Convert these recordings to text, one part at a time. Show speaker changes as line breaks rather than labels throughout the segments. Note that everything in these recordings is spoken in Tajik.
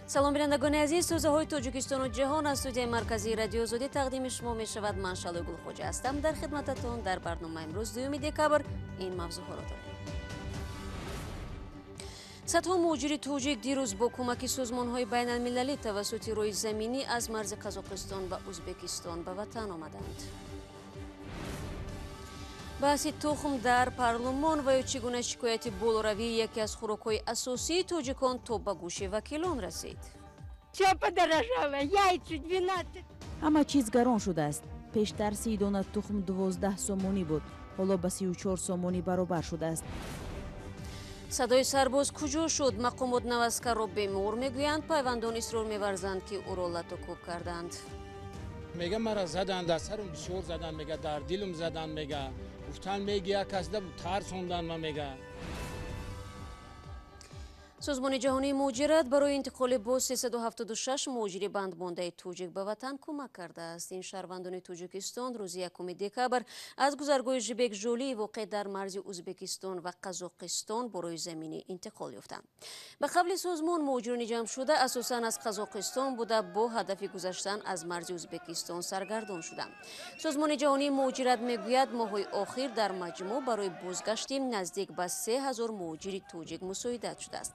Салом, бинандагони азиз. Тозаҳои Тоҷикистону ҷаҳон аз студияи марказии Радиои Озодӣ тақдими шумо мешавад. Ман Шалои Гулхоҷа ҳастам дар хидмататон. Дар барнома имрӯз, 2 декабр, ин мавзӯъҳоро дорем. Садҳо муҳоҷири тоҷик дирӯз бо кӯмаки созмонҳои байналмилалӣ тавассути роҳи заминӣ аз марзи Қазоқистон ба Ӯзбекистон ба ватан омаданд. Баҳси тухм дар парлумон ва ё чӣ гуна шикояти болоравии яке аз хӯрокҳои асосии тоҷикон то ба гӯши вакилон расид.
Всё подорожало, яйца 12.
Ҳама чиз гарон шудааст. Пештар 30 дона тухм 12 сомонӣ буд, ҳоло ба 34 сомонӣ баробар шудааст.
Садои сарбоз куҷо шуд? Мақомот наваскарро бемор мегӯянд, пайвандон исрор меварзанд, ки ӯро лату кӯб карданд.
Мега, мара заданд, дар сарам бисёр заданд, мега, дар дилам заданд, мега, гуфтан, меги, як касда тарсондан ма, мега.
Созмони ҷаҳонии муҳоҷират барои интиқоли боз 376 муҳоҷири бандмондаи тоҷик ба ватан кӯмак кардааст. Ин шаҳрвандони Тоҷикистон рӯзи 1 декабр аз гузаргоҳи Жибек Жӯлӣ, воқеъ дар марзи Ӯзбекистон ва Қазоқистон, бо роҳи заминӣ интиқол ёфтанд. Ба қавли созмон, муҳоҷирони ҷамъшуда асосан аз Қазоқистон буда, бо ҳадафи гузаштан аз марзи Ӯзбекистон саргардон шуданд. Созмони ҷаҳонии муҳоҷират мегӯяд, моҳҳои охир дар маҷмӯъ барои бозгашти наздик ба 3000 муҳоҷири тоҷик мусоидат шудааст.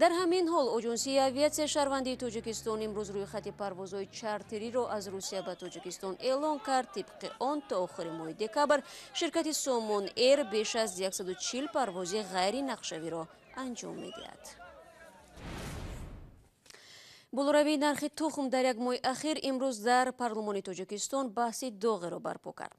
Дар ҳамин ҳол, Оҷонсии авиатсияи шаҳрвандии Тоҷикистон имрӯз рӯйхати парвозҳои чартериро аз Русия ба Тоҷикистон эълон кард. Тибқи он, то охири моҳи декабр ширкати Сомон Эйр беш аз 140 парвози ғайринақшавиро анҷом медиҳад. Болоравии нархи тухм дар як моҳи ахир имрӯз дар парлумони Тоҷикистон баҳси доғеро барпо кард.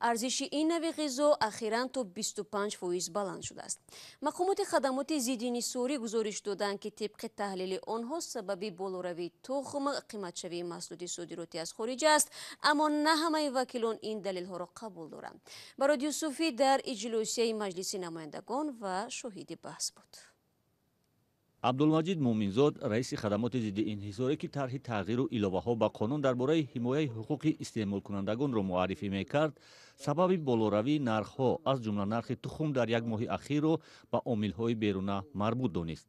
Арзиши ин нави ғизо ахиран то 25% баланд шудааст. Мақомоти хадамоти зидди инҳисорӣ гузориш доданд, ки тибқи таҳлили онҳо сабаби болоравии тухм қиматшавии маҳсулоти содиротӣ аз хориҷа аст, аммо на ҳамаи вакилон ин далелҳоро қабул доранд. Барод Юсуфӣ дар иҷлосияи Маҷлиси намояндагон ва шоҳиди баҳс буд.
Абдулмаҷид Муъминзод, раиси хадамоти зидди инҳисорӣ, ки тарҳи тағйиру иловаҳо ба қонун дар бораи ҳимояи ҳуқуқи истеъмолкунандагонро муаррифӣ мекард, сабаби болоравии нархҳо, аз ҷумла нархи тухм дар як моҳи ахирро ба омилҳои беруна марбут донист.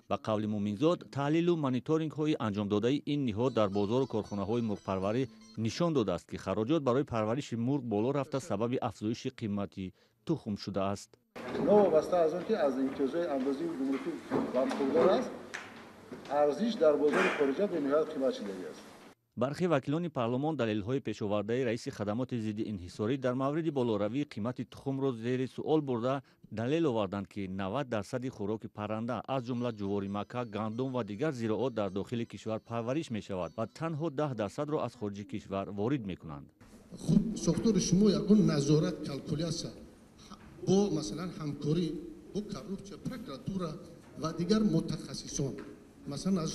Ба қавли Муъминзод, таҳлилу мониторингҳои анҷомдодаи ин ниҳод дар бозору корхонаҳои мурғпарварӣ нишон додааст, ки хароҷот барои парвариши мурғ боло рафта, сабаби афзоиши қимати тухм шудааст.
Новобаста аз он ки аз имтиёзҳои андозии гумрукӣ бархурдор аст, арзиш дар бозори хориҷа бениҳоят қимат шудагӣ аст.
Бархе вакилони парлумон далелҳои пешовардаи раиси хадамоти зидди инҳисорӣ дар мавриди болоравии қимати тухмро зери суол бурда, далел оварданд, ки 90 дарсади хӯроки парранда, аз ҷумла ҷуворимакка, гандум ва дигар зироот, дар дохили кишвар парвариш мешавад ва танҳо 10 дарсадро аз хориҷи кишвар ворид мекунанд.
Хуб, сохтори шумо ягон назорат, калкулятсия бо, масалан, ҳамкорӣ бо коррупсия, прокуратура ва дигар мутахассисон, масалан, аз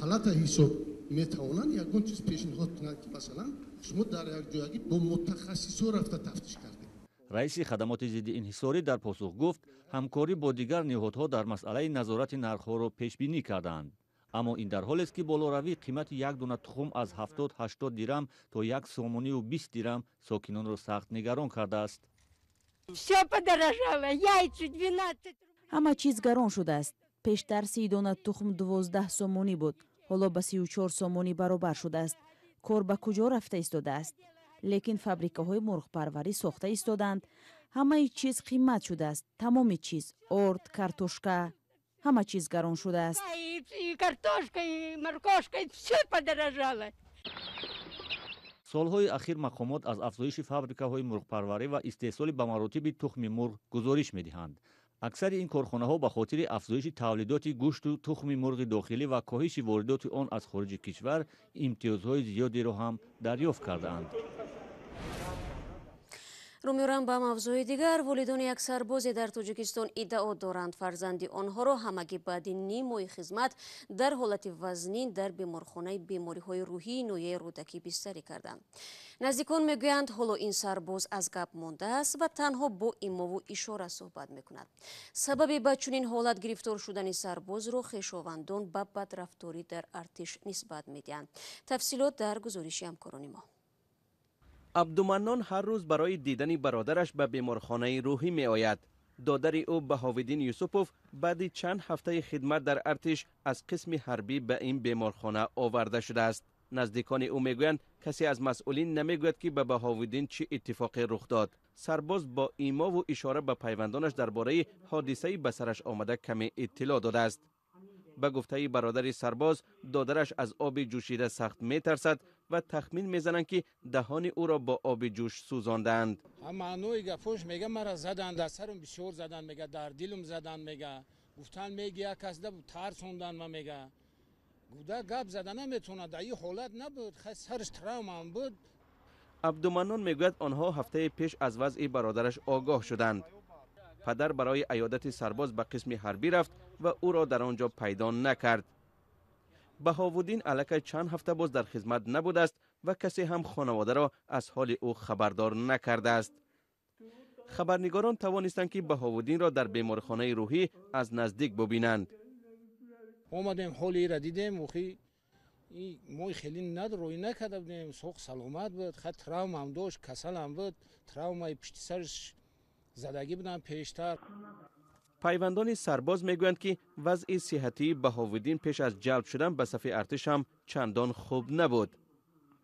палата ҳисоб метавонанд ягон чиз пешниҳод кунанд, ки, масалан, шумо дар якҷоягӣ бо мутахассисо рафта тафтиш кардед?
Раиси хадамоти зидди инҳисорӣ дар посух гуфт, ҳамкорӣ бо дигар ниҳодҳо дар масъалаи назорати нархҳоро пешбинӣ кардаанд. Аммо ин дар ҳолест, ки болоравии қимати як дона тухм аз 70-80 дирам то 1 сомонию 20 дирам сокинонро сахт нигарон кардааст.
Всё подорожало, яйца 12.
Ҳама чиз гарон шудааст. Пештар 30 дона тухм 12 сомонӣ буд, ҳоло ба 34 сомонӣ баробар шудааст. Кор ба куҷо рафта истодааст? Лекин фабрикаҳои мурғпарварӣ сохта истодаанд. Ҳамаи чиз қимат шудааст, тамоми чиз: орд, картошка, ҳама чиз гарон шудааст.
И картошка, и моркошка, всё подорожало.
Солҳои ахир мақомот аз афзоиши фабрикаҳои мурғпарварӣ ва истеҳсоли ба маротиби тухми мурғ гузориш медиҳанд. Аксари ин корхонаҳо ба хотири афзоиши тавлидоти гӯшту тухми мурғи дохилӣ ва коҳиши воридоти он аз хориҷи кишвар имтиёзҳои зиёдеро ҳам дарёфт кардаанд.
Рӯ меорам ба мавзӯи дигар. Волидони як сарбозе дар Тоҷикистон иддао доранд, фарзанди онҳоро ҳамагӣ баъди ним моҳи хизмат дар ҳолати вазнин дар беморхонаи бемориҳои рӯҳии ноҳияи Рӯдакӣ бистарӣ карданд. Наздикон мегӯянд, ҳоло ин сарбоз аз гап мондааст ва танҳо бо имову ишора суҳбат мекунад. Сабаби ба чунин ҳолат гирифтор шудани сарбозро хешовандон ба бадрафторӣ дар артиш нисбат медиҳанд. Тафсилот дар гузориши ҳамкорони мо.
Абдуманнон ҳар рӯз барои дидани бародараш ба беморхонаи рӯҳӣ меояд. Додари ӯ Баҳовиддин Юсупов баъди чанд ҳафтаи хидмат дар артиш аз қисми ҳарбӣ ба ин беморхона оварда шудааст. Наздикони ӯ мегӯянд, касе аз масъулин намегӯяд, ки ба Баҳовиддин чӣ иттифоқе рух дод. Сарбоз бо имову ишора ба пайвандонаш дар бораи ҳодисаи ба сараш омада каме иттилоъ додааст. Ба гуфтаи бародари сарбоз, додараш аз оби ҷӯшида сахт метарсад ва тахмин мезананд, ки даҳони ӯро бо оби ҷӯш сӯзондаанд.
Маънои гапош мега, мара заданд, дар сарам бисёр заданд, мега, дар дилам заданд, мега, гуфтан меги як кас тарсондан ма, мега, гуда гап зада наметавонад, дар ин ҳолат набуд, сараш травмаам буд.
Абдуманнон мегӯяд, онҳо ҳафтаи пеш аз вазъи бародараш огоҳ шуданд. Падар барои аёдати сарбоз ба қисми ҳарбӣ рафт ва ӯро дар он ҷо пайдо накард. Баҳовуддин аллакай чанд ҳафта боз дар хизмат набудааст ва касе ҳам хонаводаро аз ҳоли ӯ хабардор накардааст. Хабарнигорон тавонистанд, ки Баҳовуддинро дар беморхонаи рӯҳӣ аз наздик бубинанд.
Омадем, ҳоли ира дидем, охи мо хеле рӯй накарда будем, соқ саломат буд, хат травмаам дошт, касалам буд, травмаи пишти сараш задагӣ будам пештар.
Пайвандони сарбоз мегӯянд, ки вазъи сиҳатии Баҳовиддин пеш аз ҷалб шудан ба сафи артиш ҳам чандон хуб набуд.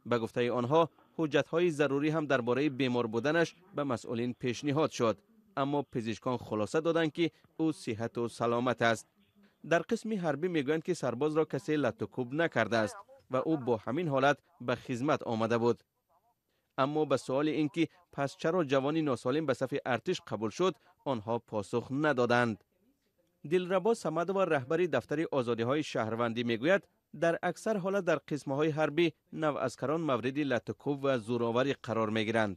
Ба гуфтаи онҳо, ҳуҷҷатҳои зарурӣ ҳам дар бораи бемор буданаш ба масъулин пешниҳод шуд, аммо пизишкон хулоса доданд, ки ӯ сиҳату саломат аст. Дар қисми ҳарбӣ мегӯянд, ки сарбозро касе латтукӯб накардааст ва ӯ бо ҳамин ҳолат ба хизмат омада буд. Аммо ба суоли ин ки пас чаро ҷавони носолим ба сафи артиш қабул шуд, онҳо посух надоданд. Дилрабо Самадова, раҳбари дафтари озодиҳои шаҳрвандӣ, мегӯяд, дар аксар ҳолат дар қисмҳои ҳарбӣ наваскарон мавриди латтукӯб ва зӯроварӣ қарор мегиранд.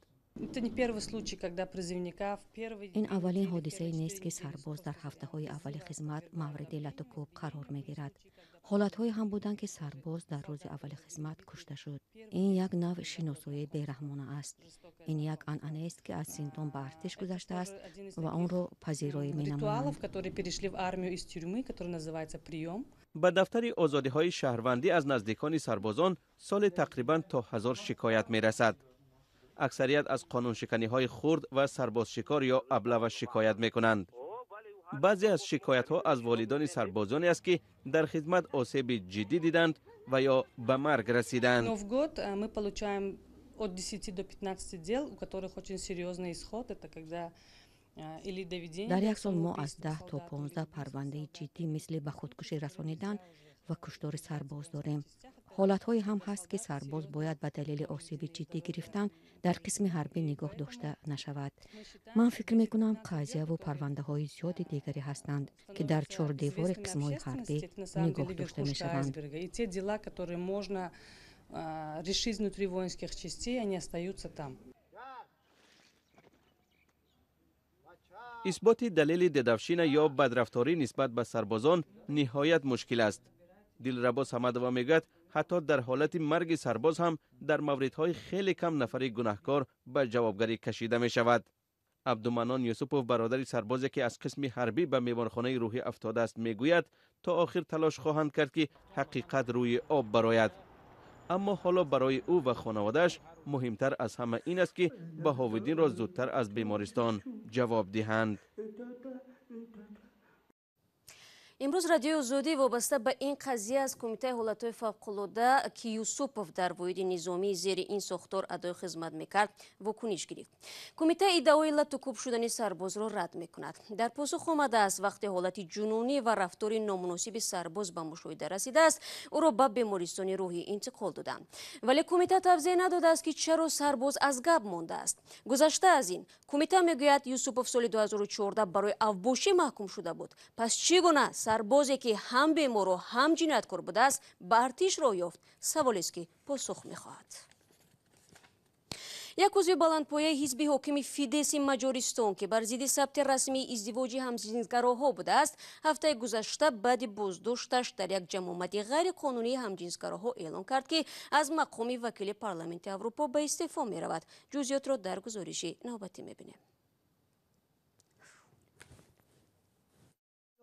Ин аввалин ҳодисае нест, ки сарбоз дар ҳафтаҳои аввали хизмат мавриди латтукӯб қарор мегирад. Ҳолатҳое ҳам буданд, ки сарбоз дар рӯзи аввали хизмат кушта шуд. Ин як навъ шиносоии бераҳмона аст. Ин як анъанаест, ки аз зиндон ба артиш гузаштааст ва онро пазироӣ менамоянд.
Ба дафтари озодиҳои шаҳрвандӣ аз наздикони сарбозон соли тақрибан то 1000 шикоят мерасад. Аксарият аз қонуншиканиҳои хурд ва сарбозшикор ё аблава шикоят мекунанд. Баъзе аз шикоятҳо аз волидони сарбозоне аст, ки дар хизмат осеби ҷиддӣ диданд ва ё ба марг расиданд.
Но в год мы получаем от 10 до 15 дел, у которых очень серьезный исход. Это когда или доведение...
Дар як сол мо аз 10 то 15 парвандаи ҷиддӣ мисли ба худкушӣ расонидан ва куштори сарбоз дорем. Ҳолатҳое ҳам ҳаст, ки сарбоз бояд ба далели осеби ҷиддӣ гирифтан дар қисми ҳарбӣ нигоҳ дошта нашавад. Ман фикр мекунам, қазияву парвандаҳои зиёди дигаре ҳастанд, ки дар чордевори қисмҳои ҳарбӣ нигоҳ дошта мешаванд.
И те дела, которые можно решить внутри воинских частей, они остаются там.
Исботи далели дедовщина ё бадрафторӣ нисбат ба сарбозон ниҳоят мушкил аст. Дилрабо Самадова мегӯяд, ҳатто дар ҳолати марги сарбоз ҳам дар мавридҳои хеле кам нафари гунаҳкор ба ҷавобгарӣ кашида мешавад. Абдуманнон Юсупов, бародари сарбозе, ки аз қисми ҳарбӣ ба беморхонаи рӯҳӣ афтодааст, мегӯяд, то охир талош хоҳанд кард, ки ҳақиқат рӯи об барояд. Аммо ҳоло барои ӯ ва хонаводааш муҳимтар аз ҳама ин аст, ки Баҳовиддинро зудтар аз бемористон ҷавоб диҳанд.
Имрӯз Радиои Озодӣ вобаста ба ин қазия аз Кумитаи ҳолатҳои фавқулода, ки Юсупов дар воҳиди низомии зери ин сохтор адои хизмат мекард, вокуниш гирифт. Кумита иддаои латтукӯб шудани сарбозро рад мекунад. Дар посух омадааст, вақте ҳолати ҷунунӣ ва рафтори номуносиби сарбоз ба мушоҳида расидааст, ӯро ба бемористони рӯҳӣ интиқол доданд. Вале кумита тавзеҳ надодааст, ки чаро сарбоз аз гап мондааст. Гузашта аз ин, кумита мегӯяд, Юсупов соли 2014 барои авбошӣ маҳкум шуда буд. Пас чӣ гуна сарбозе, ки ҳам бемору ҳам ҷинояткор будааст, ба артиш роҳ ёфт? Саволест, ки посух мехоҳад. Як узви баландпояи ҳизби ҳокими Фидеси Маҷористон, ки бар зидди сабти расмии издивоҷи ҳамҷинсгароҳо будааст, ҳафтаи гузашта баъди боздошташ дар як ҷамъомади ғайриқонунии ҳамҷинсгароҳо эълон кард, ки аз мақоми вакили Парламенти Аврупо ба истеъфо меравад. Ҷузъиётро дар гузориши навбатӣ мебинем.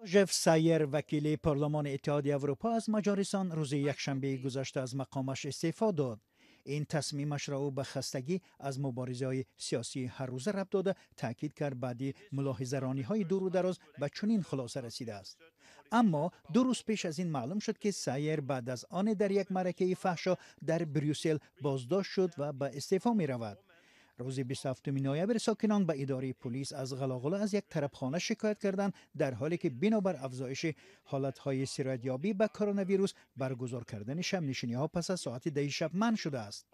Жеф Сайер, вакили парлумони Иттиҳоди Аврупо аз Маҷористон, рӯзи якшанбеи гузашта аз мақомаш истеъфо дод. Ин тасмимашро ӯ ба хастагӣ аз муборизаҳои сиёсии ҳаррӯза рабт дода, таъкид кард, баъди мулоҳизарониҳои дуру дароз ба чунин хулоса расидааст. Аммо 2 рӯз пеш аз ин маълум шуд, ки Сайер баъд аз оне дар як маъракаи фаҳшо дар Брюссел боздошт шуд ва ба истеъфо меравад. Рӯзи 27 ноябр сокинон ба идораи полис аз ғалоғула аз як тарабхона шикоят карданд, дар ҳоле ки бинобар афзоиши ҳолатҳои сироятёбӣ ба коронавирус баргузор кардани шабнишиниҳо пас аз соати 10 шаб манъ шудааст.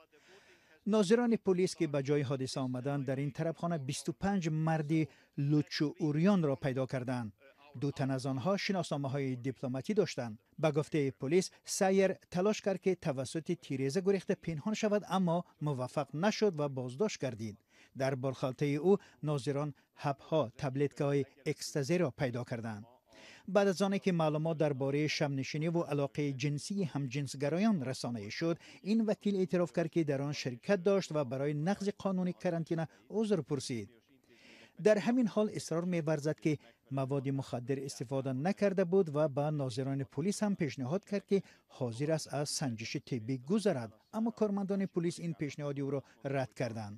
Нозирони полис, ки ба ҷои ҳодиса омаданд, дар ин тарабхона 25 марди лучу урёнро пайдо карданд. 2 тан аз онҳо шиносномаҳои дипломатӣ доштанд. Ба гуфтаи полис, Сайер талош кард, ки тавассути тиреза гурехта пинҳон шавад, аммо муваффақ нашуд ва боздошт гардид. Дар борхалтаи ӯ нозирон ҳабҳо, таблеткаҳои экстазиро пайдо карданд. Баъд аз оне ки маълумот дар бораи шабнишинӣ ва алоқаи ҷинсии ҳамҷинсгароён расонаӣ шуд, ин вакил эътироф кард, ки дар он ширкат дошт ва барои нақзи қонуни карантина узр пурсид. Дар ҳамин ҳол исрор меварзад, ки маводи мухаддир истифода накарда буд ва ба нозирони полис ҳам пешниҳод кард, ки ҳозир аст аз санҷиши тиббӣ гузарад, аммо кормандони полис ин пешниҳоди ӯро рад карданд.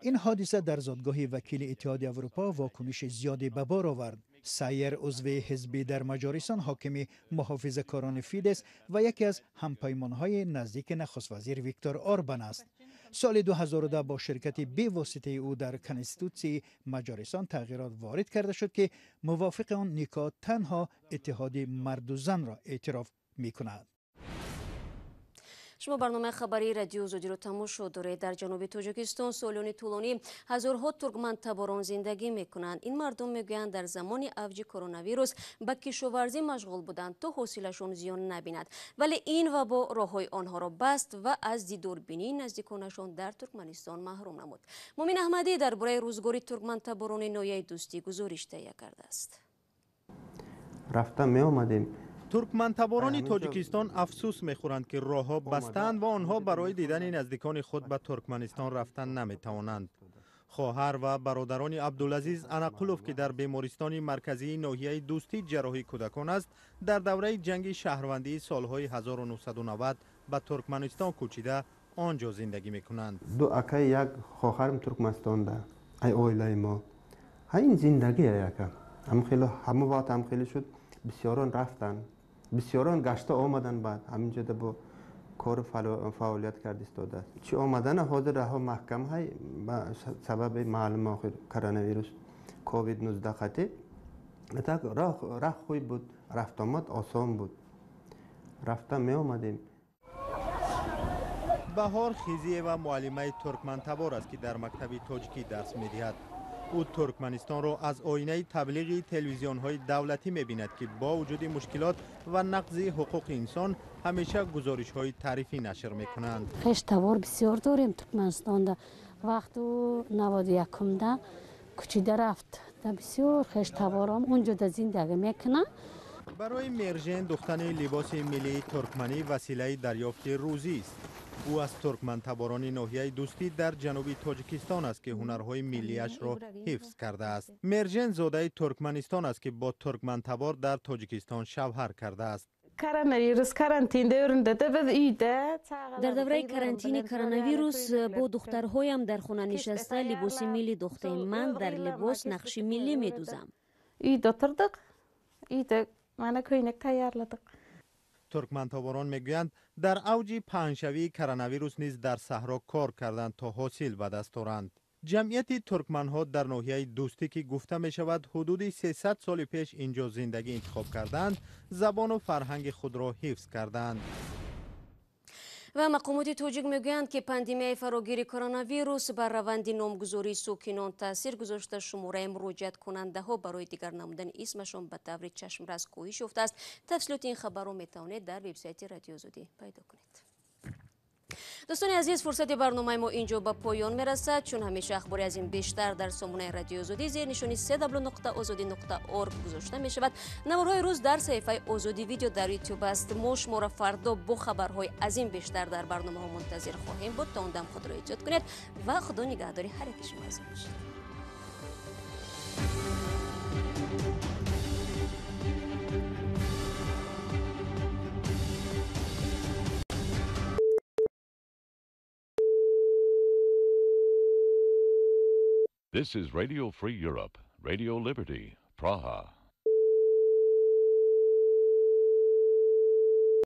Ин ҳодиса дар зодгоҳи вакили Иттиҳоди Аврупо вокуниши зиёде ба бор овард. Сайер узви ҳизбӣ дар Маҷористон, ҳокими муҳофизакорони Фидес ва яке аз ҳампаймонҳои наздики нахуствазир Виктор Орбан аст. Соли 2010 бо ширкати бевоситаи ӯ дар конститутсияи Маҷористон тағйирот ворид карда шуд, ки мувофиқи он никоҳ танҳо иттиҳоди марду занро эътироф мекунад.
Шумо барномаи хабарии Радио Озодиро тамошо доред. Дар ҷануби Тоҷикистон солёни тӯлонӣ ҳазорҳо туркмантаборон зиндагӣ мекунанд. Ин мардум мегӯянд, дар замони авҷи коронавирус ба кишоварзӣ машғул буданд, то ҳосилашон зиён набинад. Вале ин вабо роҳҳои онҳоро баст ва аз дидорбинии наздиконашон дар Туркманистон маҳрум намуд. Мумин Аҳмадӣ дар бораи рӯзгори туркмантаборони ноҳияи Дӯстӣ гузориш таҳия кардааст.
Рафта меомадем.
Туркмантаборони Тоҷикистон афсӯс мехӯранд, ки роҳҳо бастаанд ва онҳо барои дидани наздикони худ ба Туркманистон рафтан наметавонанд. Хоҳар ва бародарони Абдулазиз Анақулов, ки дар бемористони марказии ноҳияи Дӯстӣ ҷарроҳии кӯдакон аст, дар давраи ҷанги шаҳрвандии солҳои 1990 ба Туркманистон кӯчида он ҷо зиндагӣ мекунанд.
Ду акай, як хоҳарам Туркманистонда, ай оилаи мо. Ин зиндагӣ яка. Ҳамон вақт ҳам хеле шуд, бисёрон рафтанд, бисёрон гашта омаданд, баъд ҳамин ҷода бо кору фаъолият кард истодааст. Чӣ омадана ҳозир раҳо маҳкам ҳай ба сабаби маълум охир коронавирус ковид-19 қатӣ. Так раҳ хуй буд, рафтомад осон буд. Рафта меомадем.
Баҳор Хизиева муаллимаи туркмантабор аст, ки дар мактаби тоҷикӣ дарс медиҳад. Ӯ Туркманистонро аз оинаи таблиғи телевизионҳои давлатӣ мебинад, ки бо вуҷуди мушкилот ва нақзи ҳуқуқи инсон ҳамеша гузоришҳои таърифӣ нашр мекунанд.
Хештавор бисёр дорем Туркманистонда. Вақту 91-да кӯчида рафт. Да бисёр хештаворам онҷода зиндагӣ мекунанд.
Барои Мержен духтани либоси миллии туркманӣ василаи дарёфти рӯзист. Ӯ аз туркмантаборони ноҳияи Дӯстӣ дар ҷануби Тоҷикистон аст, ки ҳунарҳои миллиашро ҳифз кардааст. Мержен зодаи Туркманистон аст, ки бо туркмантабор дар Тоҷикистон шавҳар кардааст.
Коронавирус карантин дәврінде де біз үйде
Дар давраи карантини коронавирус бо духтарҳоям дар хона нишаста либоси миллӣ духтем. Ман дар либос нақши миллӣ медузам.
Үйде отырдық, үйде мана көйнек tayyorladık.
Туркмантоборон мегӯянд, дар авҷи паҳншавии коронавирус низ дар саҳро кор карданд, то ҳосил ба даст оранд. Ҷамъияти туркманҳо дар ноҳияи Дӯстӣ, ки гуфта мешавад ҳудуди 300 соли пеш ин ҷо зиндагӣ интихоб кардаанд, забону фарҳанги худро ҳифз кардаанд.
Ва мақомоти тоҷик мегӯянд, ки пандемияи фарогири коронавирус бар раванди номгузории сокинон таъсир гузошта, шумораи муроҷиаткунандаҳо барои дигар намудани исмашон ба таври чашмрас коҳиш ёфтааст. Тафсилоти ин хабарро метавонед дар вебсайти Радио Озодӣ пайдо кунед. Дӯстони азиз, фурсати барномаи мо инҷо ба поён мерасад. Чун ҳамеша ахбори аз ин бештар дар сомонаи Радиои Озодӣ зери нишони cw.ozodi.org гузошта мешавад. Наворҳои рӯз дар саҳифаи Озодӣ видео дар ютуб аст. Мо шуморо фардо бо хабарҳои аз ин бештар дар барномаҳо мунтазир хоҳем буд. То он дам худро эҳтиёт кунед ва худо нигаҳдори ҳар яки шумо азиз бошад.
This is Radio Free Europe, Radio Liberty, Praha.